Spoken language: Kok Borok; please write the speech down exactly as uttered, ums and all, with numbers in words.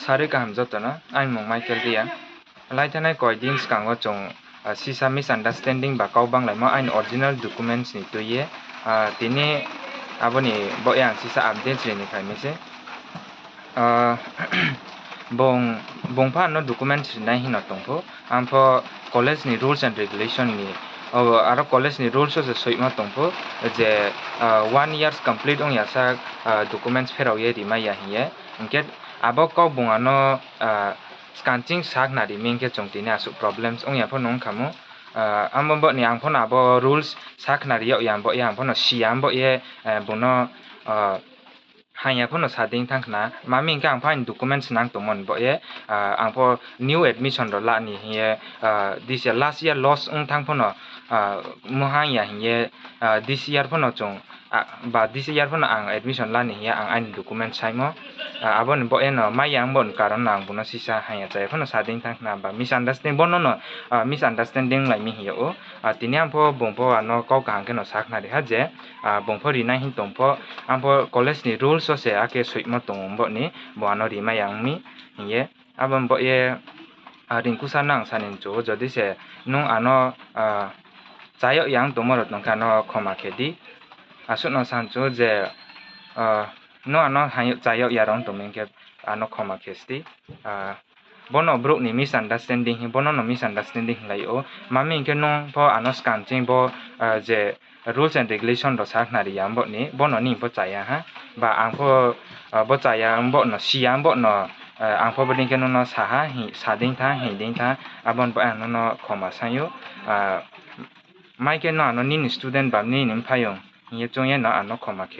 Sarwi kaham jotono, ani mung Michael Reang. Lai thanai koi din swkango chwng, ah, sisa misunderstanding ba kok banglaimo ani original documents ni twiwi, ah, tini aboni bo yang sisa updates rini phaimase. Ah, bung, bung pha ano documents rinai hino tongpho, ang pho college ni rules and regulation ni, o, aro college ni rules o se soima tongpho je, ah, one years complete wngya sak, ah, documents pherao ye rimaya hiye. Hinkhe abo kok bung ano, ah, skanching sak nari ming khe chwng tini aswk problems wngya phano wngkha mo. Ah, amo boni ang phano abo rules sak nari yag ya bo, ya ang phano siya bo ye, eh, bono, ah, hanya phano sa ding thang khna. Mami hinkhe ang phaini documents nang tongmani bo ye, ah, ang pho new admission rw lani hiye, ah, this year last year loss wng thang phano, ah, muhang ya hiye, ah, this year phano chwng, ah, ba this year phano ang admission lani hiya ang ani document saimo, ah, aboni bo eno maya ang boni karon no ang bono sisa hanya chaya phano sa ding thang khna ba misunderstanding bono no, ah, misunderstanding lai mi hiya o, ah, tini ang pho bung pho ano kok kaham khe no sak nari ha je, ah, bung pho rinai hin tong pho ang pho college ni rules o se ake soimo tongo boni bo ano rimai ang mi hiye. Aboni bo ye, ah, Rinku sir no ang sani muchungo, jodi se nwng ano, ah, chayok ya wng tongmo rok tongkha ano khoma khe di. Aswk no sa muchungo je, ah, nwng ano hai chayok ya rok wng tongmani khe ano khoma khe sdi. Ah, bono borok ni misunderstanding hin, bono no misunderstanding hin lai o. Mami hinkhe nwng pho ano swkang chini bo, ah, je rules and regulation rok sak nari ya boni, bono ni bo chaya ha, ba ang pho, ah, bo chaya, bono siya, bono, ah, ang pho bodin khe nono saha, hi, sa ding tha, hi ding tha, aboni bo ang nono khoma sayo, ah, mai khe no ano nini student ba nini mphaiyung hiye chwng ye no ano khoma khe